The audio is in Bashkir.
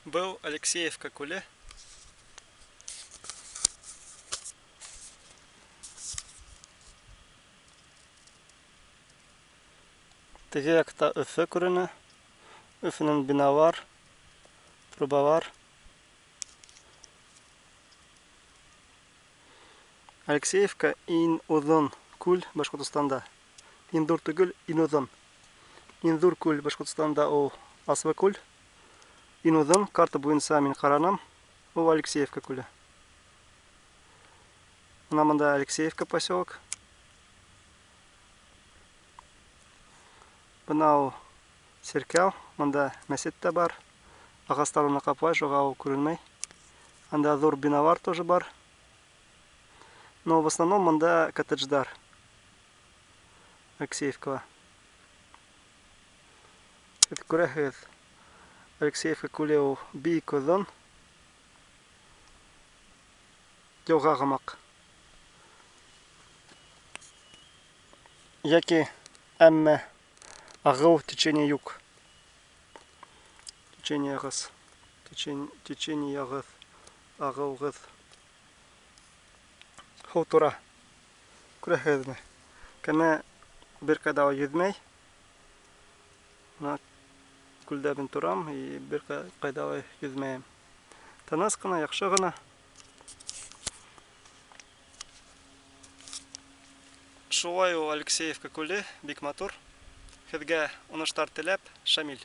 Был Алексеевка күле. Теге яҡта Өфө күренә. Өфөнөң биналар, трубалар. Алексеевка иң оҙон күл Башҡортостанда. Иң ҙур түгел, иң оҙон. Иң ҙур күл Башҡортостанда ул Аслы күл. Иң оҙон карта буйынса мин ҡараным, ул Алексеевка күле. Бына бында Алексеевка поселок. Бына ул сиркәү, бында мәсет тә бар. Ағастар уны ҡаплай, шуға ул күренмәй. Анда ҙур биналар тоже бар. Но в основном бында коттедждар. Алексеевкала. Һеҙ күрәһегеҙ, Алексеевка күле ул бик оҙон. Йылға һымаҡ. Йәки әммә ағыу течение юҡ. Течение ағыс. Течение ағыҙ. Ағыуғыҙ. Һыу тора. Күрәһегеҙме? Кәмә бер ҡайҙа ла йөҙмәй. Бына күлдә мин торам и бер ҡайҙа ла йөҙмәйем. Тыныс ҡына, яҡшы ғына. Шулай ул Алексеевка күле бик матур. Һеҙгә уңыштар теләп, Шамил.